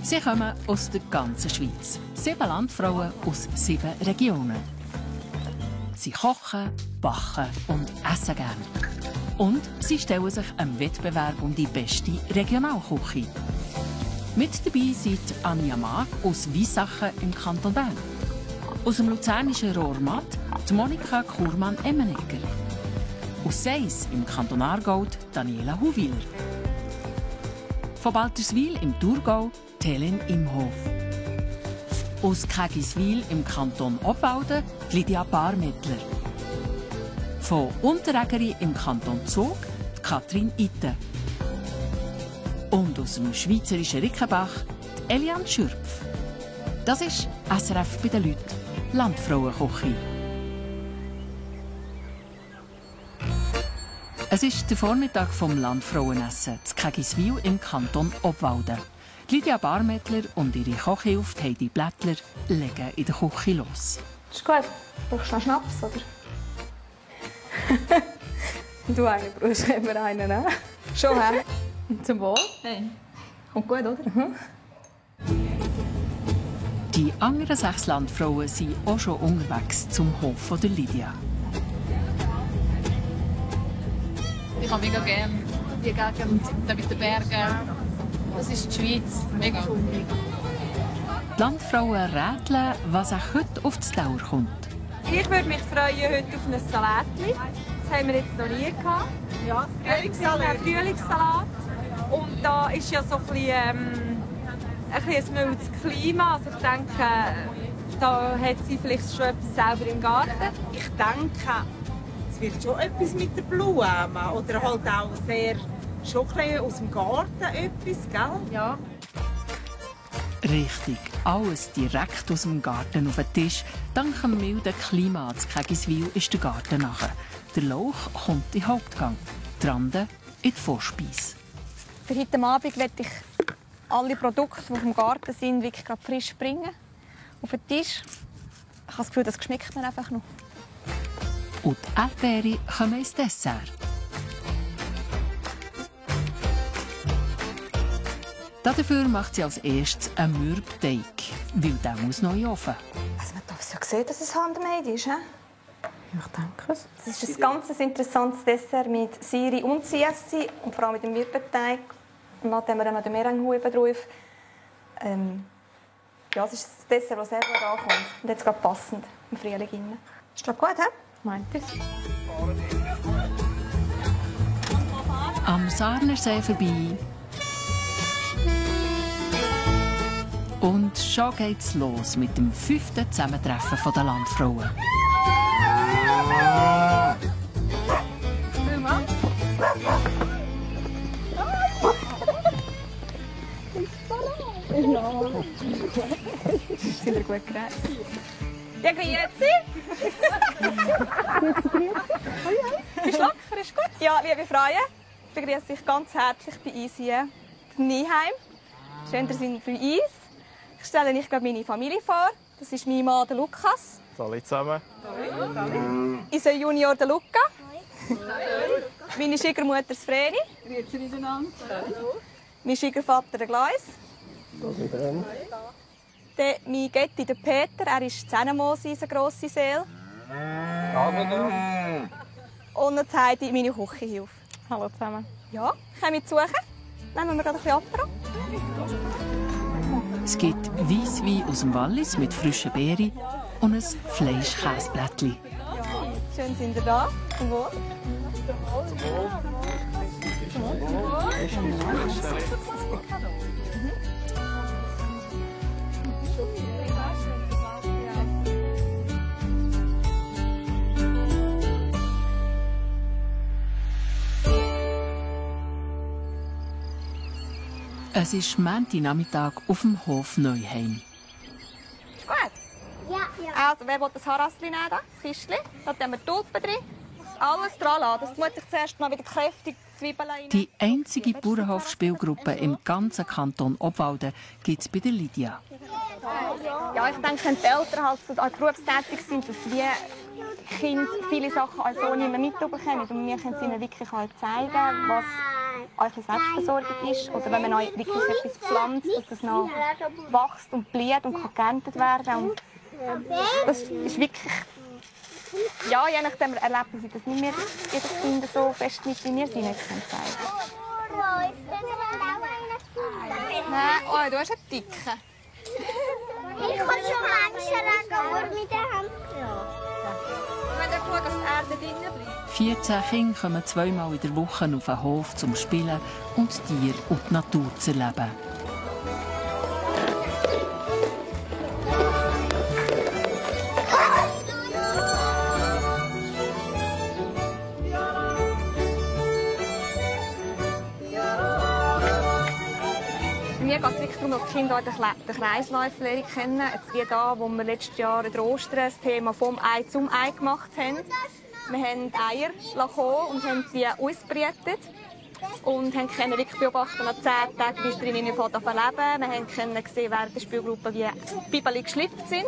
Sie kommen aus der ganzen Schweiz. 7 Landfrauen aus 7 Regionen. Sie kochen, backen und essen gern. Und sie stellen sich einem Wettbewerb um die beste Regionalküche. Mit dabei sind Anja Mag aus Weissachen im Kanton Bern. Aus dem luzernischen Rohrmatt die Monika Kurmann-Emmenegger. Aus Seis im Kanton Aargau Daniela Huwiler. Von Balterswil im Thurgau Helen Imhof. Aus Kägiswil im Kanton Obwalden Lydia Barmettler. Von Unterägeri im Kanton Zug Katrin Itten. Und aus dem schweizerischen Rickenbach Eliane Schürpf. Das ist SRF bei den Leuten, Landfrauenküche. Es ist der Vormittag vom Landfrauenessen zu Kägiswil im Kanton Obwalden. Lydia Barmettler und ihre Kochhilfe Heidi Blättler legen in der Küche los. Ist gut. Brauchst du noch Schnaps, oder? Du einen brauchst immer einen, ne? Schon, hä? Zum Wohl. Hey. Kommt gut, oder? Die anderen 6 Landfrauen sind auch schon unterwegs zum Hof von der Lydia. Ich habe mega gerne die Gegend mit den Bergen. Das ist die Schweiz. Mega. Die Landfrauen rätseln, was auch heute auf das Teller kommt. Ich würde mich freuen heute auf ein Salatli. Das haben wir jetzt noch nie gehabt. Ja, Frühlingssalat. Und da ist ja so ein bisschen ein mildes Klima. Also ich denke, da hat sie vielleicht schon etwas selber im Garten. Ich denke, es wird schon etwas mit der Blume oder halt auch sehr schon ein aus dem Garten etwas, gell? Ja. Richtig, alles direkt aus dem Garten auf den Tisch. Dank dem milden Klima zu Kägiswil ist der Garten nachher. Der Lauch kommt in den Hauptgang, die Rande in die Vorspeise. Für heute Abend möchte ich alle Produkte, die vom Garten sind, wirklich gerade frisch bringen. Auf den Tisch. Ich habe das Gefühl, das schmeckt mir einfach noch. Und die Erdbeere kommen ins Dessert. Dafür macht sie als erstes einen Mürbteig, weil der muss noch in den Ofen. Also man darf ja sehen, dass es handmade ist. He? Ich denke es. Es ist ein ganz interessantes Dessert mit Siri und CSC und vor allem mit dem Mürbeteig. Und dann haben wir noch den Meringue drauf. Ja, es ist ein Dessert, das sehr gut ankommt. Und jetzt gerade passend im Frühling. Ist das gut, he? Meint es? Am Sarnersee vorbei. Und schon geht's los mit dem 5. Zusammentreffen der Landfrauen. Sind wir gut gerecht? Ja, grüezi. Bist du locker? Ist gut? Ja, liebe Freunde, ich begrüße dich ganz herzlich bei uns hier in Nieheim. Schön, dass Sie bei uns. Ich stelle euch gerade meine Familie vor. Das ist mein Mann, der Lukas. Hallo zusammen. Unser Junior, der Luca. Meine Schwiegermutter, das Vreni. Mein Schwiegervater, der Gleis. Mein Götti, der Peter. Er ist Zähnemose, eine grosse Seele. Und noch Heidi, meine Küchenhilfe. Hallo zusammen. Ja, kommen wir zu suchen. Nehmen wir gerade ein bisschen Apero. Es gibt Weisswein aus dem Wallis mit frischen Beeren und ein Fleischkäseblättchen. Schön sind ihr da. Zum Wohl. Es ist Montagnachmittag auf dem Hof Neuheim. Ist gut? Ja. Also, wer will das Harassli nehmen? Das Kistchen. Da haben wir Tulpen drin. Alles dran lassen. Das muss ich zuerst mal wieder kräftig Zwiebeln rein. Die einzige Bauernhofspielgruppe im ganzen Kanton Obwalden gibt es bei der Lydia. Ja, ich denke, wenn die Eltern halt so berufstätig sind, dass wir Kinder viele Sachen als so nicht mehr mitbekommen. Und wir können ihnen wirklich halt zeigen, was euch selbstversorgt ist oder wenn man euch wirklich etwas pflanzt, dass das noch wächst und blüht und kann geerntet werden. Und das ist wirklich, ja, je nachdem erlebt man das nicht mehr jedes Kind so fest mit, wie wir sie jetzt zeigen. Nein, oh, du hast einen dicken. Ich kann schon Menschen aber mit der Hand. Wenn ihr schaut, dass die Erde drinnen bleibt. 14 Kinder kommen 2-mal in der Woche auf den Hof zum Spielen und Tiere und die Natur zu erleben. Mir geht es wirklich darum, dass die Kinder den Kreislauf kennen. Jetzt wie da, wo wir letztes Jahr in Ostern das Thema vom Ei zum Ei gemacht haben. Wir haben Eier kommen und haben sie ausgebrütet. Und können wirklich beobachten, nach 10 Tagen, wie es drinnen leben. Wir können sehen, während der Spielgruppe, wie die Bibeli geschlüpft sind.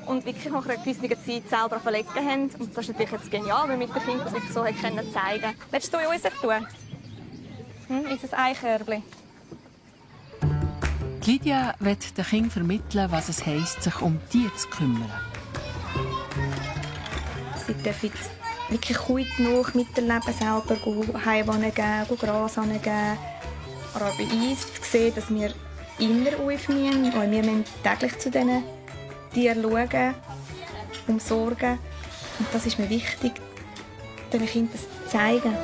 Und wirklich nach einer gewissen Zeit selber verlegen haben. Und das ist natürlich jetzt genial, weil wir mit den Kindern das wirklich so zeigen können. Willst du in uns tun? Unser Eikörbchen. Lydia will den Kindern vermitteln, was es heisst, sich um Tiere zu kümmern. Sie dürfen wirklich gut genug miterleben, selber Heimwohnen geben, Gras geben. Aber auch bei uns zu sehen, dass wir immer aufnehmen und wir müssen täglich zu diesen Tieren schauen, umsorgen. Und das ist mir wichtig, den Kindern das zu zeigen.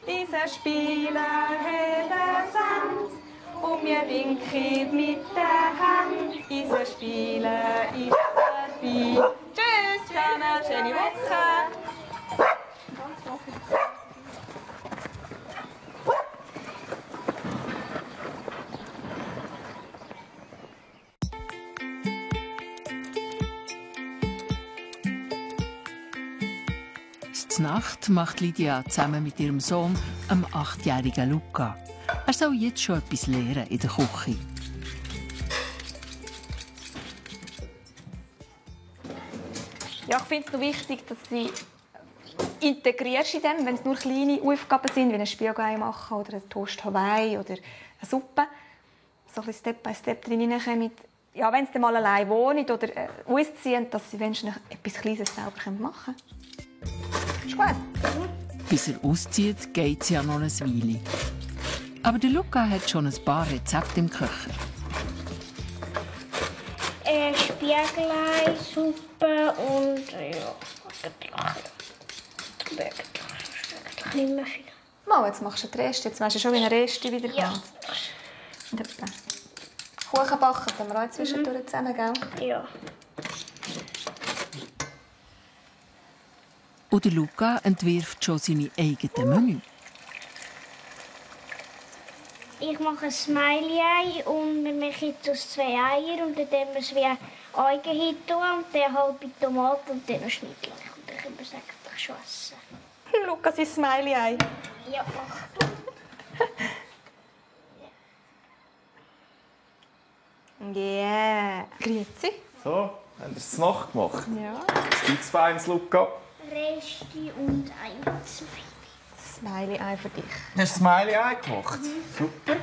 Diese Spieler haben Sand und wir winken mit der Hand. Diese Spieler ist vorbei. Tschüss, zusammen, schöne Woche. Die Nacht macht Lydia zusammen mit ihrem Sohn, einem 8-jährigen Luca. Er soll jetzt schon etwas lernen in der Küche. Ja, ich finde es noch wichtig, dass sie integrierst in dem, wenn es nur kleine Aufgaben sind, wie ein Spiegelei machen oder ein Toast Hawaii oder eine Suppe. So ein bisschen Step by Step drin hineinkommen. Ja, wenn sie dann mal allein wohnen oder ausziehen, dass sie wenigstens etwas Kleines selber machen können. Ist gut. Bis er auszieht, geht es ja noch eine Weile. Aber der Luca hat schon ein paar Rezepte im Köcher. Spiegelei, Suppe und ja, nicht mehr viel. Mal, jetzt machst du den Rest. Jetzt weißt du schon, wie ein Rest wieder kommt. Ja. Kuchen backen können wir auch zwischendurch zusammen, gell? Ja. Und der Luca entwirft schon seine eigenen Menü. Ich mache ein Smiley-Ei und wir machen aus 2 Eier und dann tun wir es wie Eigen hin und dann halbe Tomaten und dann noch Schnittchen. Und dann können wir es eigentlich schon essen. Luca, sein Smiley-Ei. Ja. Yeah. Grüezi. So, haben wir es Nacht gemacht? Ja. Was gibt es feines, Luca? Resti und ein Smiley-Ei für dich. Hast du Smiley-Ei gemacht? Super.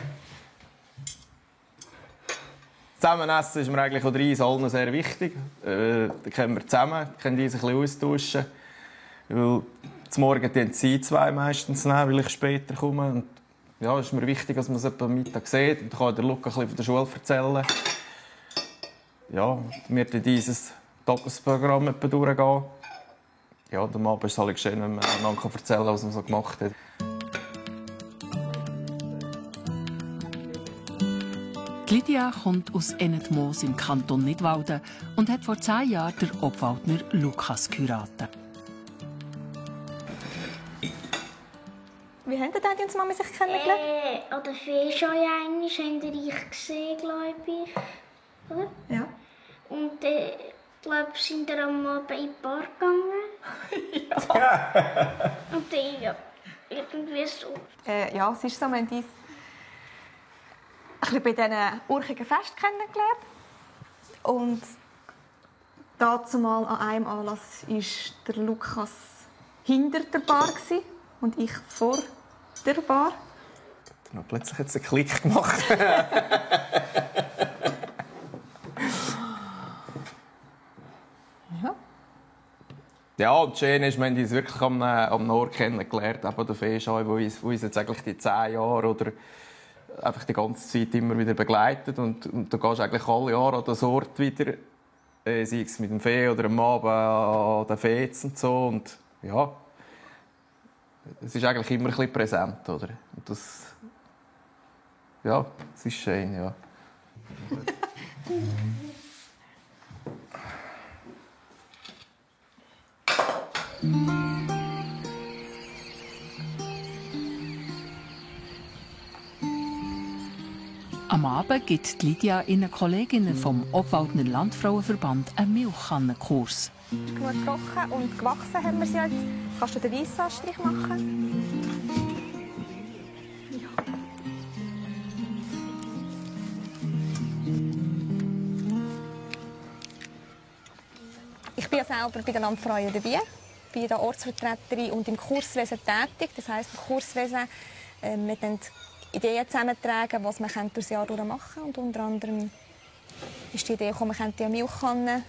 Zusammenessen ist mir eigentlich oder uns allen sehr wichtig. Da können wir zusammen, können uns ein bisschen austauschen. Weil zum Morgen die Zeit 2 meistens nehmen, weil ich später komme. Und ja, es ist mir wichtig, dass man es am Mittag sieht. Und dann kann der Luca ein bisschen von der Schule erzählen. Ja, wir dann dieses Tagesprogramm durchgehen. Ja, am Abend ist es halt schön, wenn man einander erzählen kann, was man so gemacht hat. Lydia kommt aus Enetmoos im Kanton Nidwalden und hat vor 10 Jahren den Obwaldner Lukas geheiratet. Wie haben die Daddy und Mama sich kennengelernt? An der Fee einmal haben die ich gesehen, glaube ich. Oder? Ja. Und glaube sind wir am Abend in den Park gegangen. Ja. Und dann ja, irgendwie so. Ja, es ist so, wir haben uns ein bisschen bei diesen urchigen Fest kennengelernt. Und Dazumal an einem Anlass war der Lukas hinter der Bar und ich vor der Bar. Dann hat plötzlich jetzt einen Klick gemacht. Ja. Ja, und schön ist, wir haben uns wirklich am Ort kennengelernt, eben der Feeschai, wo uns jetzt eigentlich die 10 Jahre oder einfach die ganze Zeit immer wieder begleitet. Und du gehst eigentlich alle Jahre an das Ort wieder, sei es mit dem Fee oder am Abend an den Fets und so. Und ja, es ist eigentlich immer ein bisschen präsent, oder? Und das, ja, es ist schön, ja. Am Abend gibt Lydia ihren Kolleginnen vom Obwaldner Landfrauenverband einen Milchkannenkurs. Genug trocken und gewachsen haben wir sie jetzt. Kannst du den Weissanstrich machen? Ich bin ja selber bei den Landfrauen dabei. Ich bin da Ortsvertreterin und im Kurswesen tätig. Das heisst, im Kurswesen wir Ideen zusammentragen, was man durch das Jahr machen kann. Und unter anderem ist die Idee gekommen, man könnte die Milchkannen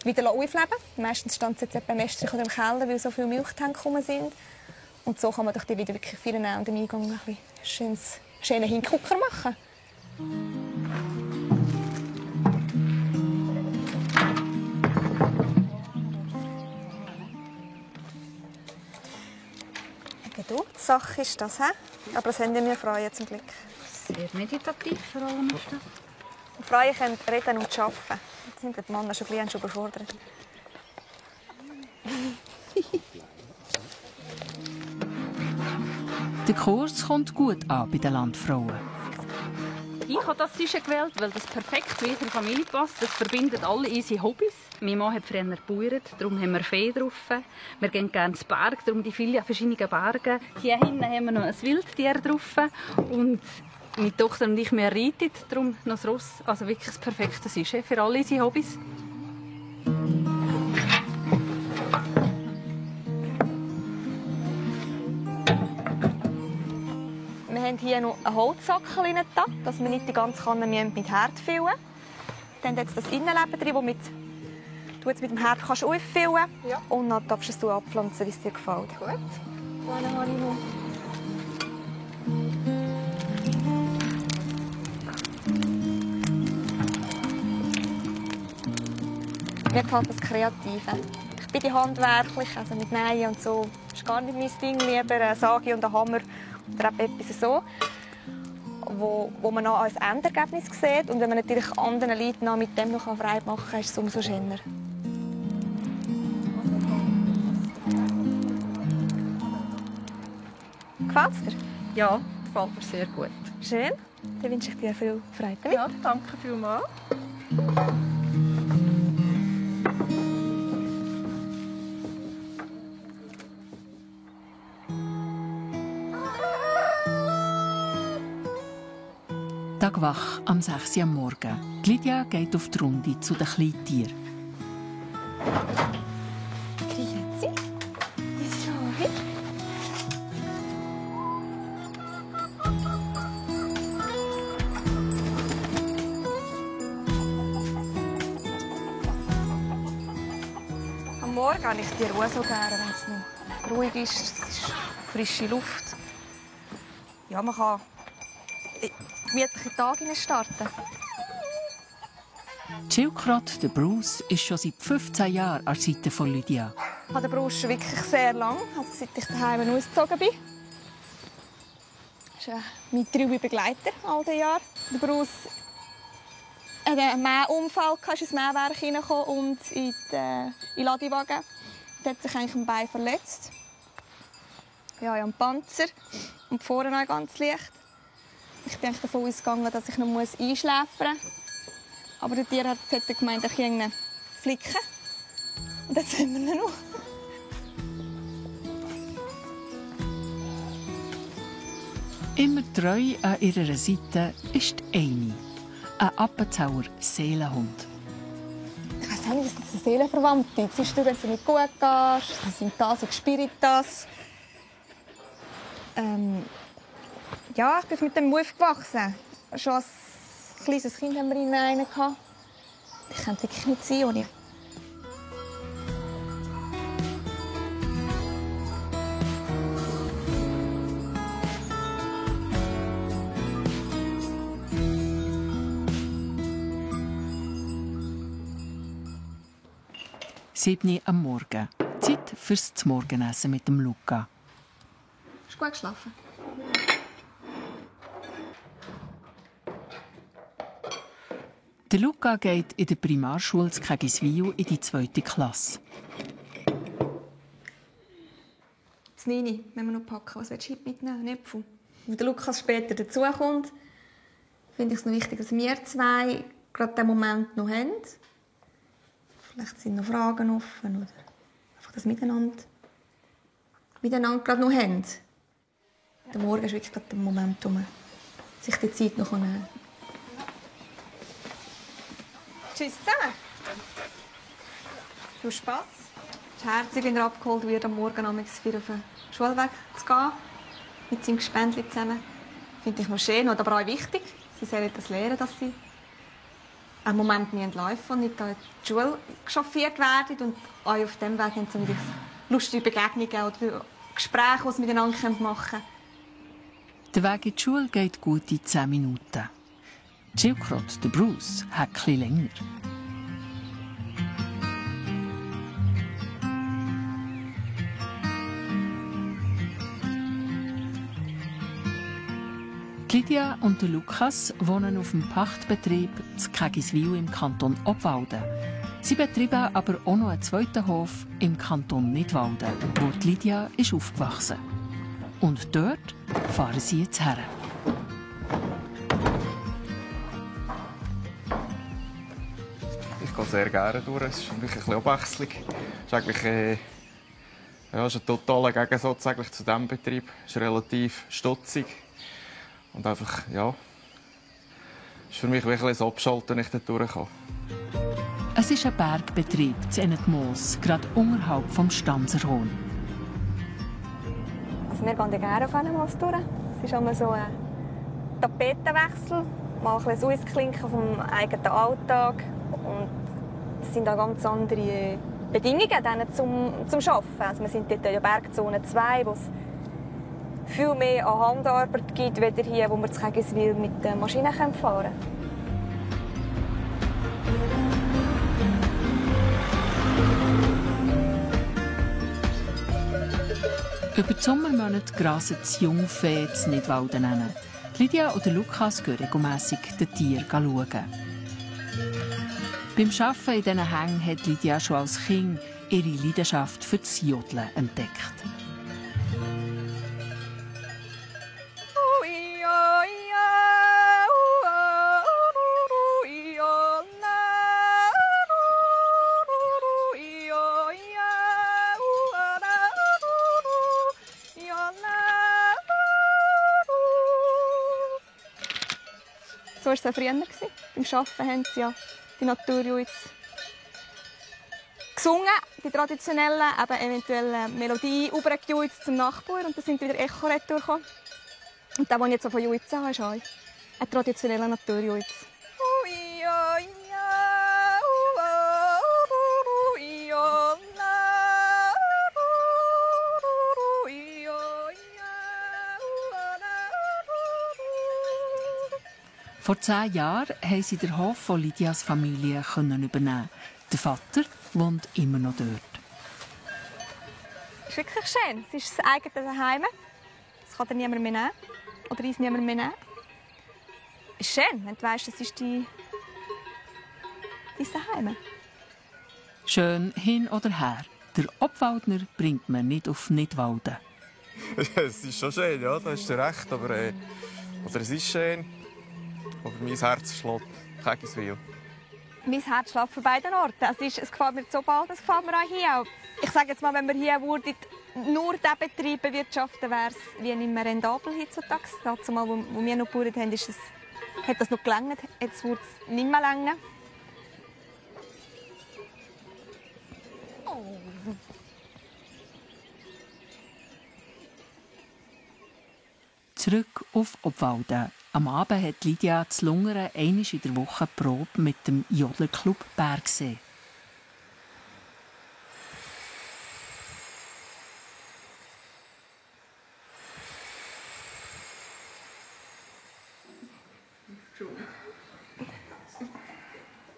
wieder aufleben. Meistens stand es jetzt etwa im Estrich oder im Keller, weil so viele Milchtanks gekommen sind. Und so kann man doch die wieder wirklich feiern und im Eingang ein bisschen schönen Hingucker machen. Die Sache ist das, aber das haben wir Frauen zum Glück. Sehr meditativ vor allem. Und Frauen können reden und arbeiten. Jetzt sind die Männer schon ein bisschen überfordert. Der Kurs kommt gut an bei den Landfrauen. Ich habe das Sujet gewählt, weil das perfekt zu unserer Familie passt. Das verbindet alle unsere Hobbys. Mein Mann hat früher gebauert, darum haben wir Fee drauf. Wir gehen gerne ins Berg, darum die vielen verschiedenen Berge. Hier hinten haben wir noch ein Wildtier drauf. Und meine Tochter und ich, wir reiten, darum noch das Ross. Also wirklich das perfekte Sujet für alle unsere Hobbys. Wir haben hier noch einen Holzsackel rein, dass wir nicht die ganze Kanne mit Herd füllen müssen. Dann hat es das Innenleben drin, womit du jetzt mit dem Herd kannst auffüllen kannst. Ja. Und dann darfst du es abpflanzen, wie es dir gefällt. Gut. Dann habe ich noch. Mir gefällt das Kreative. Ich bin die handwerklich, also mit Nähen und so. Das ist gar nicht mein Ding. Lieber eine Sage und ein Hammer oder etwas so, wo man noch als Endergebnis sieht. Und wenn man natürlich anderen Leuten noch mit dem noch frei machen kann, ist es umso schöner. Gefällt es dir? Ja, gefällt mir sehr gut. Schön. Dann wünsche ich dir viel Freude damit. Ja, danke vielmals. Tagwach am 6 Uhr am Morgen. Lydia geht auf die Runde zu den Kleintieren. Grüezi. Ist Rovi. Am Morgen habe ich die Ruhe so gerne, wenn es noch ruhig ist. Es ist frische Luft. Ja, man kann gemütliche Tage starten. Schildkröte, der Bruce, ist schon seit 15 Jahren an der Seite von Lydia. Ich habe den Bruce schon wirklich sehr lange, also seit ich daheim ausgezogen bin. Das ist mein treuer Begleiter all die Jahre. Der Bruce hatte einen Mähunfall, ist ins Mähwerk hineingekommen und in den Ladewagen. Er hat sich eigentlich am Bein verletzt. Ja, ich habe einen Panzer und vorne noch ganz leicht. Ich bin davon ausgegangen, dass ich noch einschläfern muss. Aber der Tierarzt hat gemeint, ich kriege Flicken. Und jetzt haben wir ihn noch. Immer treu an ihrer Seite ist Amy, ein Appenzauer Seelenhund. Ich weiss keine, das sind so Seelenverwandte. Zwischendurch, wenn es dir nicht gut geht, sie sind da, sie spüren das. Ja, ich bin mit dem Move aufgewachsen. Schon als kleines Kind haben wir ihn einen gehabt. Ich könnte wirklich nicht sein ohne. Siebni am Morgen. Zeit fürs Morgenessen mit dem Luca. Hast du gut geschlafen? Der Luca geht in der Primarschule in Kägiswil in die 2. Klasse. Das Nini, wenn wir noch packen, was willst du heute mitnehmen? Äpfel. Wenn der Lukas später dazukommt, finde ich es noch wichtig, dass wir zwei gerade den Moment noch haben. Vielleicht sind noch Fragen offen oder einfach das miteinander gerade noch haben. Der Morgen ist wirklich gerade der Moment, wo man sich die Zeit noch nehmen kann. Tschüss zusammen. Viel Spass. Es ist herzig, wenn er abgeholt wird, am Morgen wieder auf den Schulweg zu gehen. Mit seinem Gespendli zusammen. Finde ich noch schön und aber auch wichtig. Sie sollen das lernen, dass sie einen Moment nicht laufen und nicht in die Schule chauffiert werden. Und auch auf diesem Weg haben sie lustige Begegnungen oder Gespräche, die sie miteinander machen können. Der Weg in die Schule geht gute 10 Minuten. Schildkröte, der Bruce, hat etwas länger. Lydia und Lukas wohnen auf dem Pachtbetrieb in Kägiswil im Kanton Obwalden. Sie betreiben aber auch noch einen zweiten Hof im Kanton Nidwalden, wo Lydia ist aufgewachsen. Und dort fahren sie jetzt her. Ich gehe sehr gerne durch. Es ist wirklich ein bisschen Abwechslung. Es ist eigentlich ist ein totaler Gegensatz zu diesem Betrieb. Es ist relativ stutzig. Und einfach, ja, es ist für mich wirklich ein Abschalten, wenn ich dort durchkomme. Es ist ein Bergbetrieb in Enetmoos, gerade unterhalb vom Stanzerhorn. Also wir gehen gerne auf einen Moos durch. Es ist immer so ein Tapetenwechsel, mal ein bisschen Ausklinken vom eigenen Alltag. Und es sind auch ganz andere Bedingungen dann zum Arbeiten. Also wir sind dort in der Bergzone 2, wo es viel mehr an Handarbeit gibt, als hier, wo wir in Kägiswil mit den Maschinen fahren können. Über die Sommermonate grasen die Jungvieh in Nidwalden hin. Lydia und Lukas gehen regelmässig den Tieren schauen. Beim Arbeiten in diesen Hängen hat Lydia schon als Kind ihre Leidenschaft für das Jodeln entdeckt. So war es auch früher. Beim Arbeiten haben sie ja die Naturjuiz gesungen, die traditionellen, eben eventuell Melodie übergejuizt zum Nachbar und dann sind wieder Echo durchgekommen. Und der, den ich jetzt auch von Juiz habe, ist auch ein traditioneller Naturjuiz. Vor 10 Jahren haben sie den Hof von Lydias Familie übernehmen. Der Vater wohnt immer noch dort. Es ist wirklich schön. Es ist das eigene Zuhause. Das kann dir niemand mehr nehmen. Oder uns niemand mehr nehmen. Es ist schön, wenn du weißt, das ist dein Zuhause. Schön hin oder her. Der Obwaldner bringt man nicht auf Nidwalden. Es ist schon schön, ja, da hast du recht. Aber es ist schön. Aber mein Herz schlägt Kägiswil. Mein Herz schlägt von beiden Orten. Es gefällt mir so bald, es gefällt mir auch hier. Ich sage jetzt mal, wenn wir hier würden, nur diesen Betrieb bewirtschaften, wäre es wie nicht mehr rentabel heutzutage. Zumal, wo wir noch gebaut haben, hat das noch gelangt. Jetzt wird es nicht mehr länger. Zurück auf Obwalden. Am Abend hat Lydia zu Lungern einmal in der Woche Probe mit dem Jodlerclub Bergsee.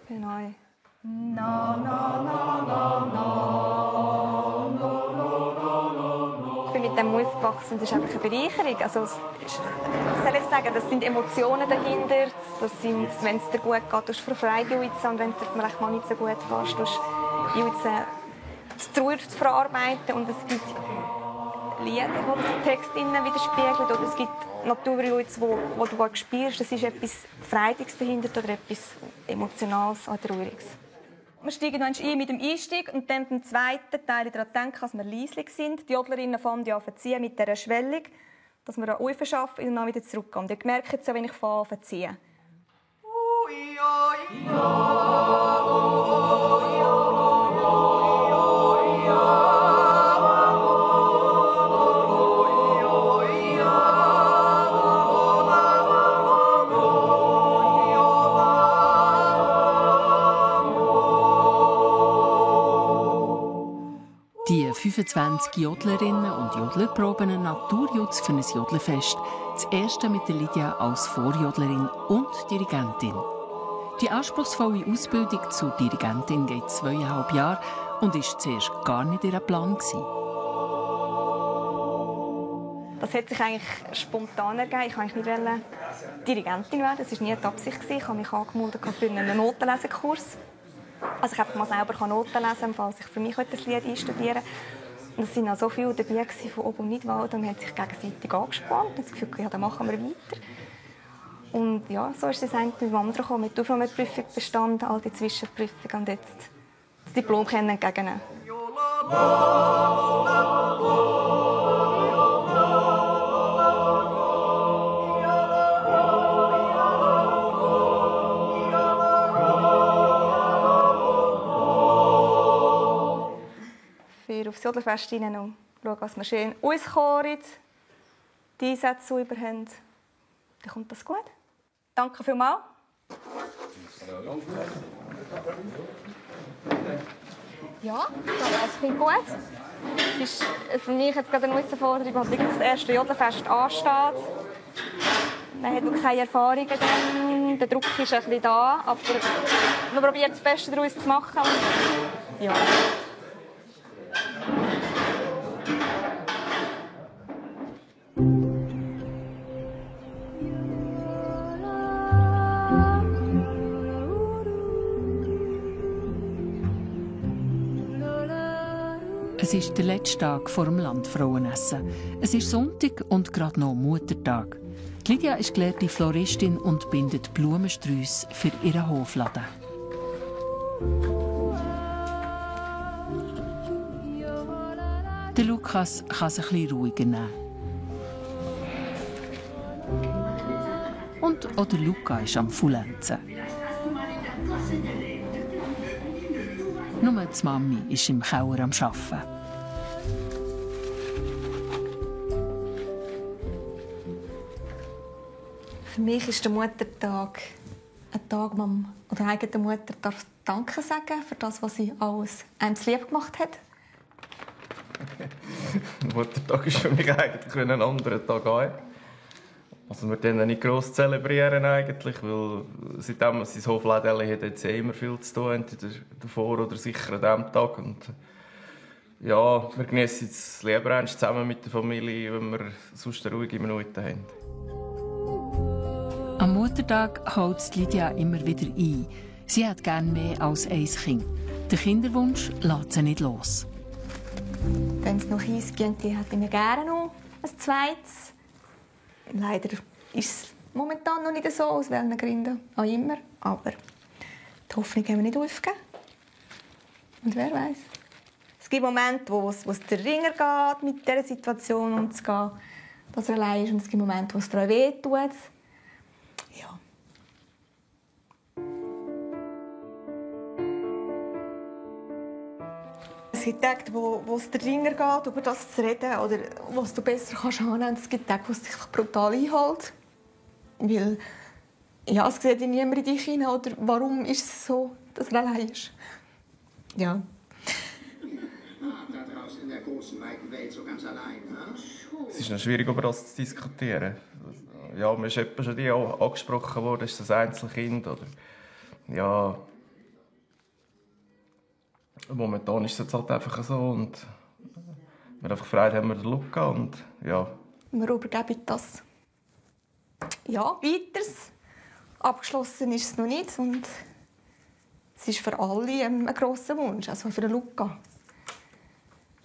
Genau. Ich bin mit dem aufgewachsen, das ist einfach eine Bereicherung. Also, was soll ich sagen, das sind Emotionen dahinter. Das sind, wenn es dir gut geht, tust du Freude juizen, und wenn es dir vielleicht mal nicht so gut geht, tust du juizen, die Trauer zu verarbeiten. Und es gibt Lieder, die den Text widerspiegeln, oder es gibt Naturjuiz, wo du gut spürst, das ist etwas Freudiges dahinter oder etwas Emotionales oder Trauriges. Wir steigen noch ein mit dem Einstieg und dann beim zweiten Teil daran denken, dass wir leislich sind. Die Jodlerinnen fangen ja an zu ziehen mit dieser Schwellung, dass wir an schaffen und dann wieder zurückgehen. Ihr merkt es ja, wenn ich an zu ziehen. Die 25 Jodlerinnen und Jodler proben einen Naturjutz für ein Jodlerfest. Das erste mit der Lydia als Vorjodlerin und Dirigentin. Die anspruchsvolle Ausbildung zur Dirigentin geht 2,5 Jahre und war zuerst gar nicht ihr Plan. Das hat sich eigentlich spontan ergeben. Ich wollte nicht Dirigentin werden. Das war nie die Absicht. Ich habe mich angemeldet für einen Notenlesekurs. Also ich einfach mal selber Noten lesen, falls ich für mich das Lied einstudieren wollte. Es waren so viele dabei von Ob- und Nidwald und wir haben sich gegenseitig angespannt und das Gefühl, ja, dann machen wir weiter. Und ja, so ist es eigentlich mit dem anderen gekommen, mit der Aufnahmeprüfung bestanden, all die Zwischenprüfungen und jetzt das Diplom entgegennehmen. Aufs Jodlerfest hinein und schauen, was wir schön auskochen, die Einsätze sauber haben. Dann kommt das gut. Danke vielmals. Ja, das klingt gut. Es ist für mich jetzt gerade eine Herausforderung, weil das erste Jodlerfest ansteht. Man hat noch keine Erfahrungen. Der Druck ist ein bisschen da, aber wir probieren das Beste daraus zu machen. Ja. Es ist der letzte Tag vor dem Landfrauenessen. Es ist Sonntag und gerade noch Muttertag. Lydia ist gelehrte Floristin und bindet Blumensträusse für ihren Hofladen. Der Lukas kann es ein bisschen ruhiger nehmen. Und auch der Luca ist am Fullenzen. Nur die Mami ist im Keller am Arbeiten. Für mich ist der Muttertag ein Tag, wo man der eigenen Mutter Danke sagen darf für das, was sie alles einem zu lieb gemacht hat. Der Muttertag ist für mich eigentlich ein anderer Tag auch. Also wir den nicht gross zelebrieren eigentlich, weil seitdem wir sein Hofladen haben, hat immer viel zu tun, entweder davor oder sicher an diesem Tag. Und ja, wir genießen es lieber zusammen mit der Familie, wenn wir sonst eine ruhige Minute haben. Am Muttertag holt Lydia immer wieder ein. Sie hat gerne mehr als ein Kind. Der Kinderwunsch lässt sie nicht los. Wenn es noch Kies gibt, hätte ich mir gerne noch ein zweites. Leider ist es momentan noch nicht so, aus welchen Gründen auch immer. Aber die Hoffnung haben wir nicht aufgegeben. Und wer weiß? Es gibt Momente, wo es der Ringer geht, mit dieser Situation umzugehen, dass er allein ist. Und es gibt Momente, wo es dir wehtut. Ja. Es Es gibt Tage, wo es dir dringender geht, über das zu reden oder was du besser annehmen kannst. Es gibt Tage, wo es dich brutal einhält. Weil ja, es sieht niemand in dich hinein. Oder warum ist es so, dass er allein ist? Ja. Da draußen in der großen, weiten Welt so ganz allein. Es ist noch schwierig, über das zu diskutieren. Ja, mir ist etwa schon die angesprochen worden, ist das ein Einzelkind oder ja. Momentan ist es jetzt halt einfach so und wir einfach Freude haben wir den Luca und ja. Wir übergeben das. Ja, weiters. Abgeschlossen ist es noch nicht und es ist für alle ein grosser Wunsch, also für den Luca.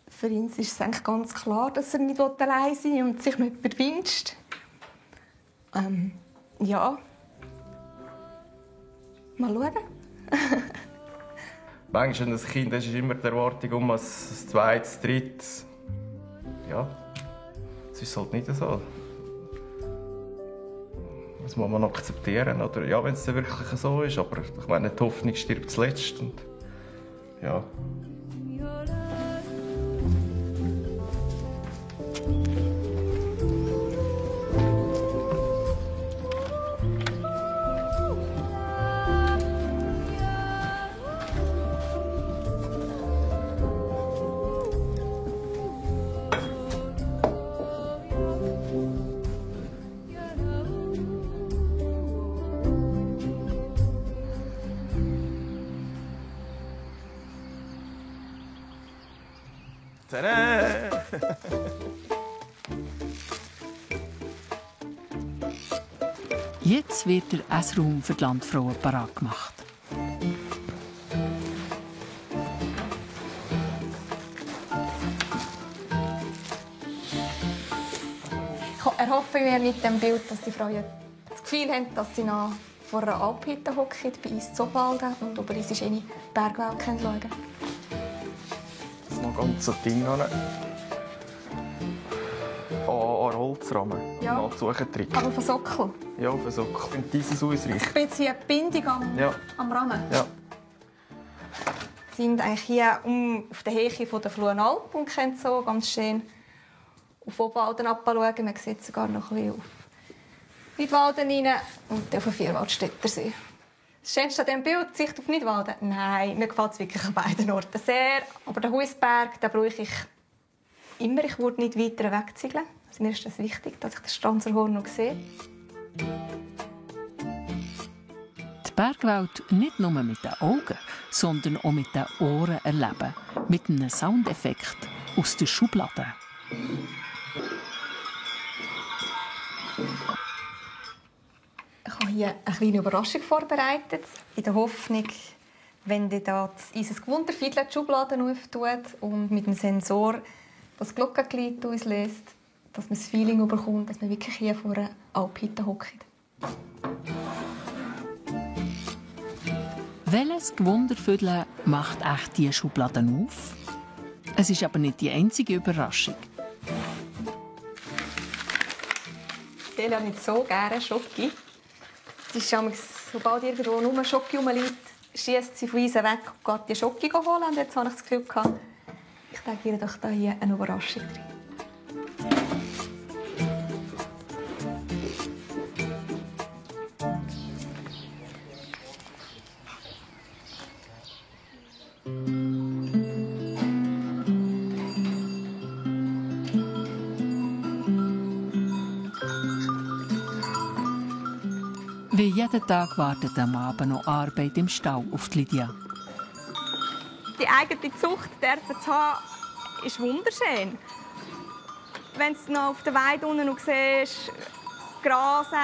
Für ihn ist es eigentlich ganz klar, dass er nicht allein sein will und sich nicht wünscht. Ja. Mal schauen. Manchmal, wenn ein Kind ist immer die Erwartung um ein zweites, drittes. Ja, es ist halt nicht so. Das muss man akzeptieren. Oder ja, wenn es dann wirklich so ist. Aber ich meine, die Hoffnung stirbt zuletzt. Und, ja. Tada! Jetzt wird der Essraum für die Landfrauen parat gemacht. Ich erhoffe mir mit dem Bild, dass die Frauen das Gefühl haben, dass sie noch vor einer Alphütte hocken, bei uns zu Obwalden und über unsere schöne Bergwelt schauen können. Das ganze Ding an Holzrahmen. Ja. Nachsuchentrick. Aber von Sockel. Ja, von Sockel. Und dieses ausreicht. Ein bisschen eine Bindung am Rahmen. Ja. Wir sind eigentlich hier auf der Höhe von der Fluenalp und können so ganz schön auf Obwalden abschauen. Man sieht sogar noch ein bisschen auf Nidwalden rein und auf den Vierwaldstättersee. Das Schönste an diesem Bild, die Sicht auf Nidwalden? Nein, mir gefällt es wirklich an beiden Orten sehr. Aber den Huisberg, den brauche ich immer. Ich würde nicht weiter wegziegeln. Also mir ist das wichtig, dass ich das Stranzerhorn noch sehe. Die Bergwelt nicht nur mit den Augen, sondern auch mit den Ohren erleben. Mit einem Soundeffekt aus der Schublade. Ich habe hier eine kleine Überraschung vorbereitet, in der Hoffnung, wenn ihr da unser Gewunderfiedel die Schublade auftut und mit dem Sensor das Glockenglied auslöst, dass man das Feeling bekommt, dass man wirklich hier vor einer Alphütte hockt. Welches Gewunderviertel macht echt diese Schubladen auf? Es ist aber nicht die einzige Überraschung. Ich will ja nicht so gerne Schoki. Es ist ja, sobald irgendwo nur Schoki rumliegt, schiesst sie von uns weg und geht die Schoki holen. Und jetzt habe ich das Gefühl, ich denke ihr doch hier eine Überraschung drin. Wie jeden Tag wartet am Abend noch Arbeit im Stall auf Lydia. Die eigene Zucht zu haben, ist wunderschön. Wenn du noch auf der Weide unten noch siehst, grasen,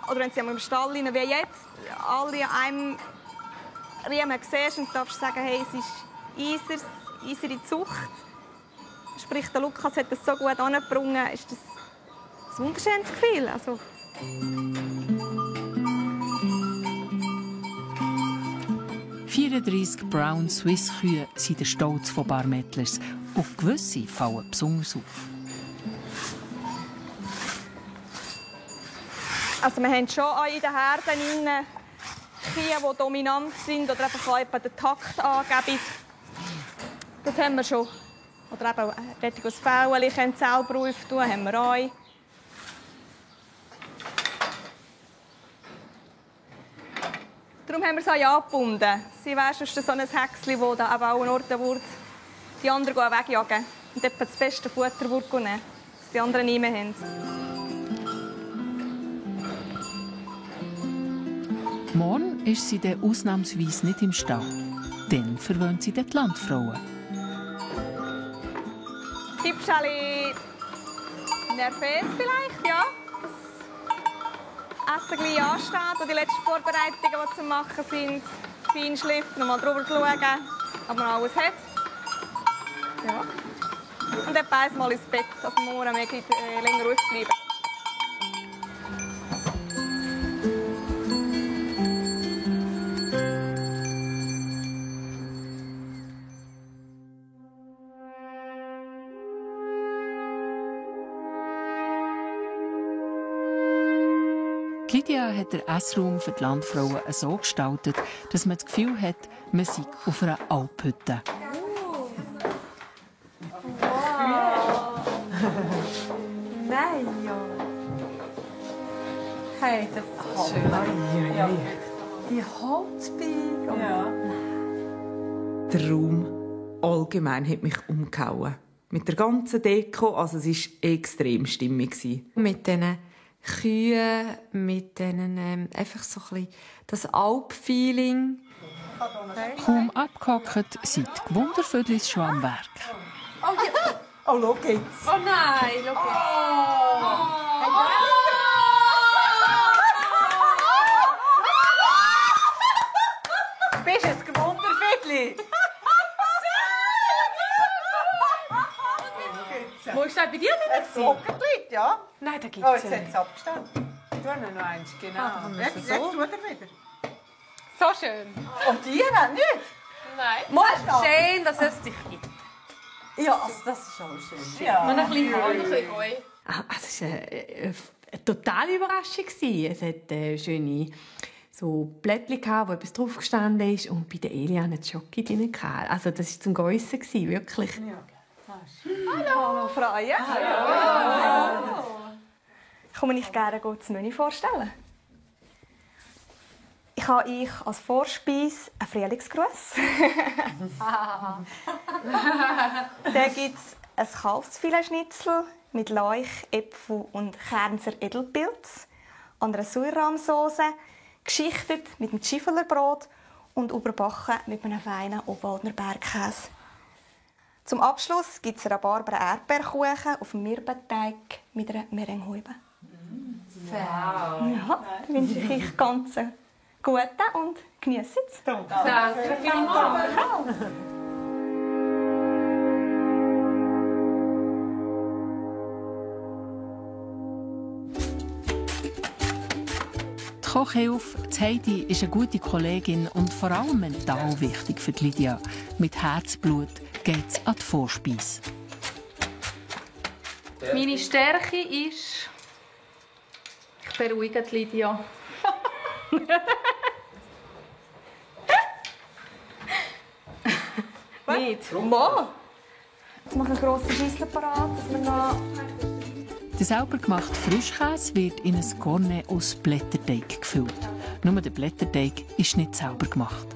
oder wenn du im Stall rein, wie jetzt, alle an einem Riemen siehst und darfst sagen, hey, es ist unsere Zucht. Sprich, der Lukas hat das so gut angebracht, ist das ein wunderschönes Gefühl. Also 34 Brown Swiss Kühe sind der Stolz von Barmettlers und gewisse fallen besonders auf. Also wir haben schon in den Herden Kühe, die dominant sind oder einfach den Takt angeben. Das haben wir schon. Oder eben Rettung aus Fällen, ich kann selber auftun, haben wir auch. Darum haben wir es auch angebunden. Sie weiss, es ist so ein Häckchen, das da auch an Orten wird, die anderen wegjagen und etwa das beste Futter nehmen, das die anderen nicht mehr haben. Morgen ist sie dann ausnahmsweise nicht im Stall. Dann verwöhnt sie die Landfrauen. Tippschali nervös vielleicht, ja. Das Essen gleich ansteht und die letzten Vorbereitungen, die zu machen sind. Feinschliffen, nochmal drüber schauen, ob man alles hat. Ja. Und etwa einmal ins Bett, dass wir morgen länger aufbleiben. Lydia hat den Essraum für die Landfrauen so gestaltet, dass man das Gefühl hat, man sei auf einer Alphütte. Wow! Nein, ja. Hey, das ist schön. Ja. Die Holzbeige. Ja. Der Raum allgemein hat mich umgehauen. Mit der ganzen Deko, also es war extrem stimmig. Mit diesen Kühen, mit denen einfach so ein bisschen das Alp-Feeling. Kaum abgehockt sind die Gewundervödlis schon am Werk. Oh, schau jetzt. Oh nein, schau jetzt. Bist du ein Gewundervödli? Wo ist das bei dir denn? Ein Sockerglied, ja. Nein, da gibt Oh, es jetzt hat es abgestellt. Tu noch eins, genau. Jetzt tut er wieder. So schön. Und die nicht? Nein. Mal Schön, dass es dich gibt. Ja, also das ist auch schön. Ja. Und ein bisschen Heu. Es war eine totale Überraschung. Es hat schöne so Blättchen, wo etwas drauf gestanden ist. Und bei der Elia hatte es Schoki drin. Also das war zum Geissen, wirklich. Hallo. Hallo, Freie. Hallo. Ich komme mich gerne das Menü vorstellen. Ich habe euch als Vorspeise einen Frühlingsgruß. Dann gibt es ein Kalbsfiletschnitzel mit Leuch, Äpfel und Kernser Edelpilz, an einer Sauerrahmsauce, geschichtet mit einem Schiffelerbrot und überbacken mit einem feinen Obwaldner Bergkäse. Zum Abschluss gibt es Rhabarber-Erdbeerkuchen auf dem Mürbeteig mit einer Merenghäube. Wow. Ja, dann wünsche ich euch ganz guten und geniessen es. Danke vielmals. Die Kochhilfe, Heidi, ist eine gute Kollegin und vor allem mental wichtig für Lydia. Mit Herzblut geht es an die Vorspeise. Meine Stärke ist, ich beruhige Lydia. Nicht? Mal. Jetzt mache ich eine grosse Schüssel parat, dass wir noch... Der selber gemachte Frischkäse wird in ein Cornet aus Blätterteig gefüllt. Nur der Blätterteig ist nicht selber gemacht.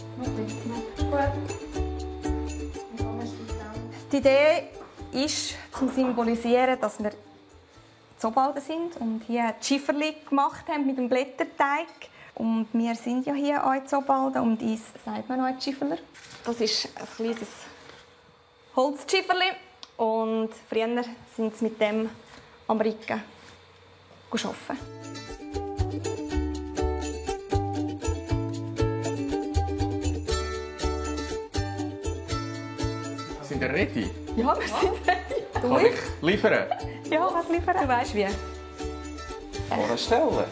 Die Idee ist, zu symbolisieren, dass wir in Obwalden sind und hier die Schifferli gemacht haben mit dem Blätterteig. Und wir sind ja hier auch in Obwalden und uns sagt man auch Schifferler. Das ist ein kleines Holzschifferli und früher sind sie mit dem am Ricken arbeiten. Sind ihr ready? Ja, wir sind ready. Kann ich liefern? Ja, was liefern? Du weißt wie. Vorstellen?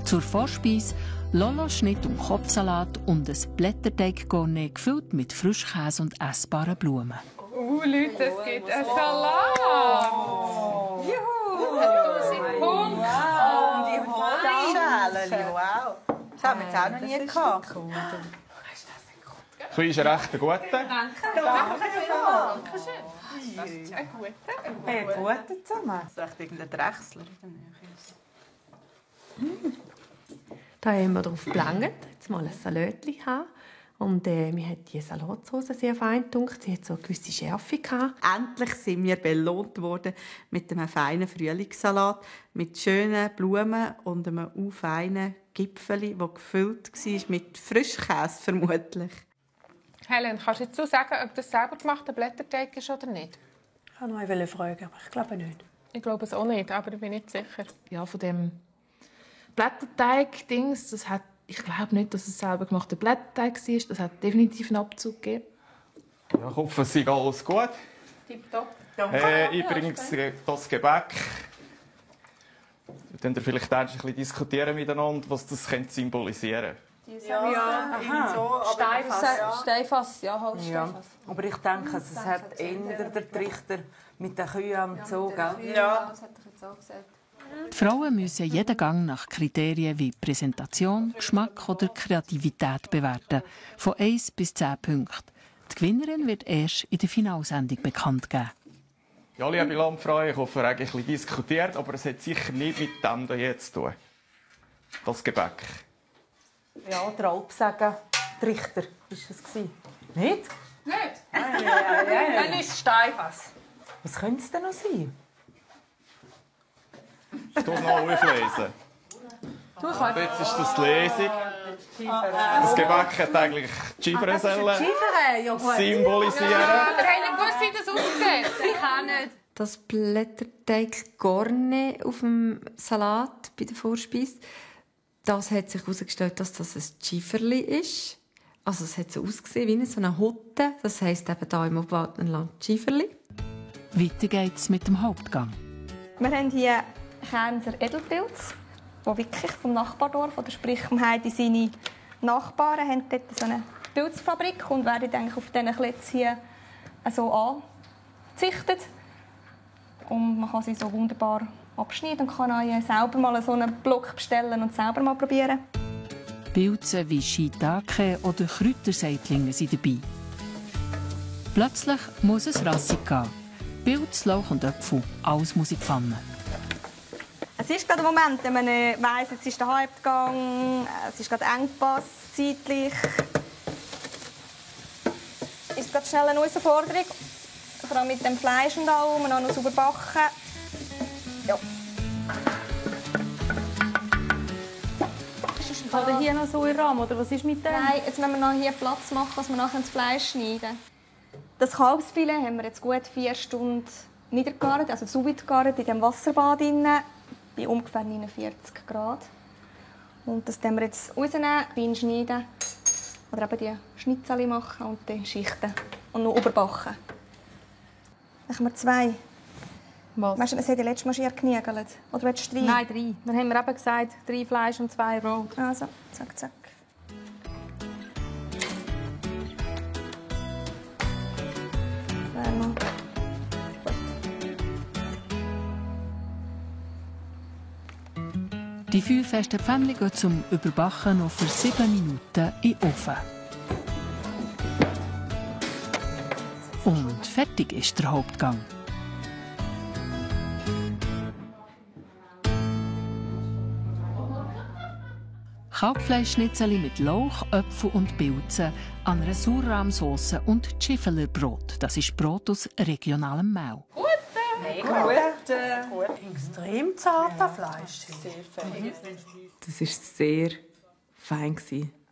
Zur Vorspeise Lolo-Schnitt und Kopfsalat und ein Blätterteig-Cornet gefüllt mit Frischkäse und essbaren Blumen. Leute, es gibt einen Salat! Juhu! 1000 Punkte! Schälchen, wow. Das haben wir jetzt auch noch nie gehabt. Klein ist ein recht guter. Danke schön. Ein guter zusammen. Das ist echt irgendein Drechsler. Da haben wir darauf gelangt, jetzt mal ein Salätchen haben. Und mir hat die Salatsauce sehr fein gedacht. Sie hat so eine gewisse Schärfe gehabt. Endlich sind wir belohnt worden mit einem feinen Frühlingssalat mit schönen Blumen und einem feinen Gipfeli, das gefüllt war mit Frischkäse vermutlich. Helen, kannst du jetzt so sagen, ob das selber gemachter Blätterteig ist oder nicht? Ich wollte noch fragen, aber ich glaube nicht. Ich glaube es auch nicht, aber ich bin nicht sicher. Ja, von dem Blätterteig-Dings, ich glaube nicht, dass es selber gemachter Blätterteig war. Das hat definitiv einen Abzug gegeben. Ja, ich hoffe, es sei alles gut. Tipptopp. Übrigens, das Gebäck. Wir können vielleicht ein bisschen diskutieren miteinander, was das symbolisieren könnte. Steinfass, ja, Holzsteinfass. Ja. Aber ich denke, es hat eher der Trichter mit den Kühen am Zoo, gell? Ja, das hätte ich jetzt auch gesagt. Die Frauen müssen jeden Gang nach Kriterien wie Präsentation, Geschmack oder Kreativität bewerten, von 1 bis 10 Punkten. Die Gewinnerin wird erst in der Finalsendung bekannt geben. Ja, liebe Landfrauen, ich hoffe, wir haben ein bisschen diskutiert, aber es hat sicher nicht mit dem hier zu tun. Das Gebäck. Ja, der Alpsagen Trichter war es. Nicht? Nicht? Dann ist es Steinfass. Was könnte es denn noch sein? Ich muss noch auflesen. Jetzt ist das die Lesung. Das Gebäck hat eigentlich die Schiefersellen symbolisieren. Ja, wir haben nicht gewusst, wie das aussieht. Ich auch nicht. Das Blätterteig Garne auf dem Salat bei der Vorspeise, das hat sich herausgestellt, dass das ein Schieferli ist. Also es hat so ausgesehen wie so eine Hutte. Das heisst eben hier im Obwaldnerland Schieferli. Weiter geht's mit dem Hauptgang. Wir haben hier Kernser Edelpilz, der wirklich vom Nachbardorf, oder sprich vom Heidi, seine Nachbarn haben dort so eine Pilzfabrik und werden eigentlich auf diesen Klötzen hier so angezüchtet. Und man kann sie so wunderbar abschneiden und kann auch selber mal so einen Block bestellen und selber mal probieren. Pilze wie Shiitake oder Kräuterseitlinge sind dabei. Plötzlich muss es rassig gehen. Pilz, Lauch und Äpfel, alles muss in die Pfanne. Es ist gerade der Moment, wenn man weiss, jetzt ist der Hauptgang, es ist gerade Engpass, zeitlich. Ist gerade schnell eine Herausforderung. Vor allem mit dem Fleisch und allem, noch sauber backen. Ja. Oder hier noch so in Rahmen, oder was ist mit dem? Nein, jetzt müssen wir noch hier Platz machen, dass wir nachher das Fleisch schneiden. Das Kalbsfilet haben wir jetzt gut 4 Stunden niedergegart, also sous vide gegart, in diesem Wasserbad drin, bei ungefähr 49 Grad. Und das nehmen wir jetzt rausnehmen, fein schneiden. Oder eben die Schnitzel machen und die Schichten. Und noch überbacken. Dann haben wir 2. Was? Weißt du, es hat ja letztes Mal schier gekniegelt. Oder willst du 3? Nein, 3. Dann haben wir eben gesagt, 3 Fleisch und 2 Brot. Also, zack, zack. Die feuerfesten Pfännchen gehen zum Überbacken noch für 7 Minuten in den Ofen. Und fertig ist der Hauptgang. Kalbfleischschnitzel mit Lauch, Äpfel und Pilzen, an einer Surrahmsauce und Schiffelerbrot. Das ist Brot aus regionalem Mehl. Extrem zarter Fleisch. Das war sehr fein,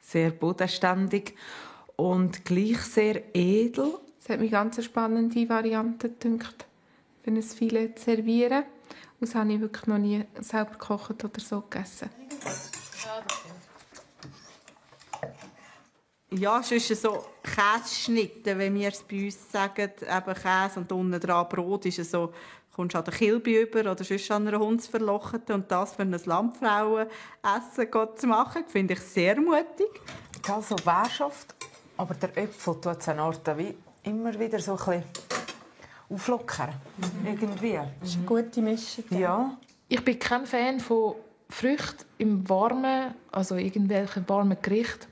sehr bodenständig und gleich sehr edel. Es hat mich ganz eine spannende Variante gedacht, für ein Filet zu servieren. Das habe ich wirklich noch nie selber gekocht oder so gegessen. Ja, es ist so Käseschnitte, wenn wir es bei uns sagen, eben Käse und unten dran Brot, ist es so, kommst du an der Kilbe über oder sonst an einer Hundsverlochete und das für ein Landfrauenessen zu machen, finde ich sehr mutig. Also Wärschaft, aber der Äpfel tut es eine Art wie immer wieder so ein bisschen auflockern. Irgendwie. Das ist eine gute Mischung. Ja. Ich bin kein Fan von Früchte im Warmen, also irgendwelche warmen Gerichte.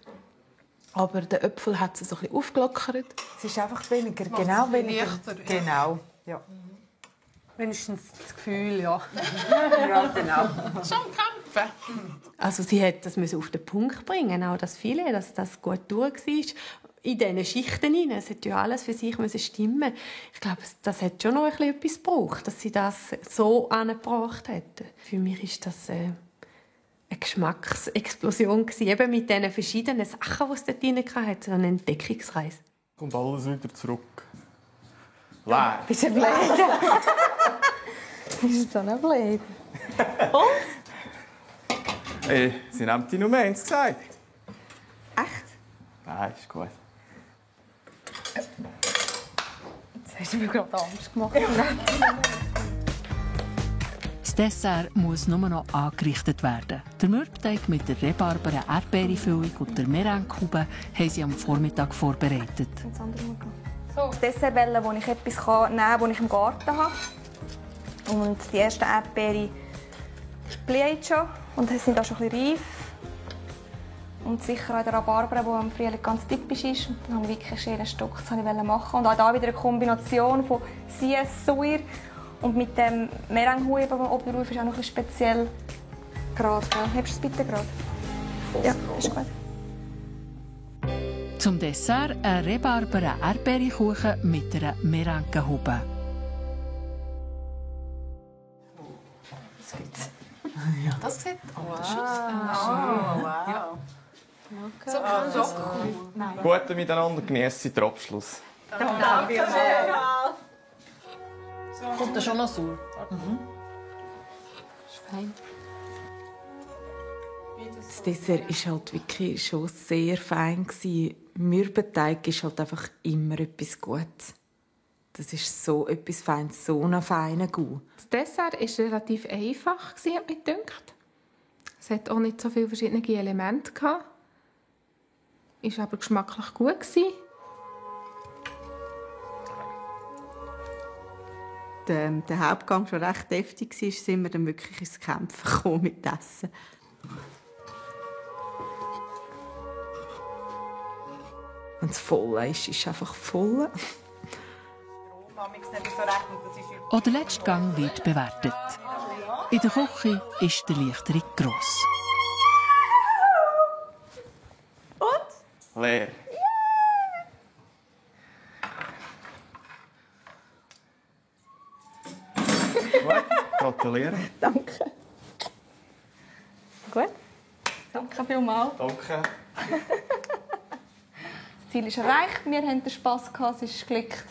Aber der Äpfel hat es so ein bisschen aufgelockert. Es ist einfach weniger, genau weniger. Leichter, ja. Genau, ja. Wenigstens das Gefühl, ja. Ja, genau. Schon kämpfen. Also sie hat das auf den Punkt bringen, auch das Filet, dass das gut durch war. In diesen Schichten hinein. Es hat ja alles für sich stimmen. Ich glaube, das hat schon noch etwas gebraucht, dass sie das so angebracht hat. Für mich ist das eine Geschmacksexplosion gewesen. Eben mit diesen verschiedenen Sachen, die es dort drin hatte. So eine Entdeckungsreise. Kommt alles wieder zurück. Leer. Bist du blöd? Bist du so nicht blöd? Hey, sie nimmt die Nummer 1 gesagt. Echt? Nein, ist gut. Jetzt hast du mir gerade Angst gemacht. Das Dessert muss nur noch angerichtet werden. Der Mürbeteig mit der Rhabarber, Erdbeerfüllung und der Meringue-Kube haben sie am Vormittag vorbereitet. Das Dessert wählen, wo ich etwas nehmen kann, das ich im Garten habe. Und die ersten Erdbeere blühen jetzt schon und sind auch schon ein bisschen reif. Und sicher auch der Rhabarber, der am Frühling ganz typisch ist. Und dann habe ich wirklich einen schönen Stock, das wollte ich machen. Und auch hier wieder eine Kombination von Sauer und mit dem Meringue, der oben drauf ist, auch noch ein bisschen speziell. Gerade, ja. Hebst du es bitte gerade? Ja, ist gut. Zum Dessert ein Rhabarber, Erdbeerkuchen mit einer Meringue-Haube. Ja, das sieht anders aus. Wow. So kann das cool. Gute miteinander, geniessen den Abschluss. Danke sehr. Kommt da schon noch sauer? Ist fein. Das Dessert war halt wirklich schon sehr fein. Mürbeteig ist halt einfach immer etwas Gutes. Das ist so etwas Feines, so ein feiner Gau. Das Dessert war relativ einfach, hat mir gedacht. Es hat auch nicht so viele verschiedene Elemente. Es war aber geschmacklich gut. Der Hauptgang schon recht deftig war, sind wir dann wirklich ins Kämpfen gekommen mit Essen. Wenn es voll ist, ist es einfach voll. Auch der letzte Gang wird bewertet. In der Küche ist die Erleichterung gross. Und? Leer. Gut, gratuliere. Danke. Gut. Danke vielmals. Danke. Das Ziel ist erreicht. Wir hatten Spass gehabt, es ist geglückt.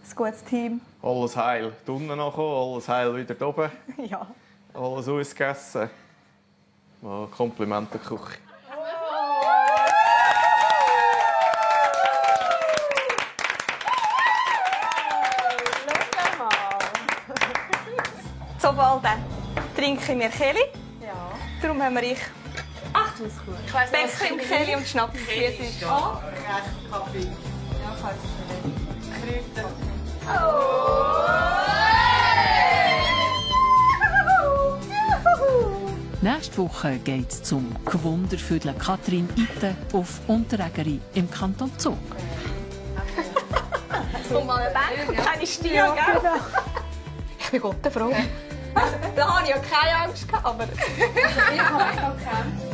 Ein gutes Team. Alles heil unten nachgekommen, alles heil wieder oben. Ja. Alles ausgegessen. Oh, Kompliment der Küche. Sobald trinken wir Kelly. Ja. Darum haben wir Ach, du bist gut. Bäckchen und Kelly und Schnaps. Wie es ist. Oh, Kaffee. Ja, ich halte es nicht. Kräuter. Nächste Woche geht es zum Gewunderviertel Katrin Ite auf Unterägeri im Kanton Zug. So mal eine Bank und keine Stiere, gell? Ich bin Gott, Frau. Da hatte ich ja keine Angst, aber... Ich habe mega gekämpft.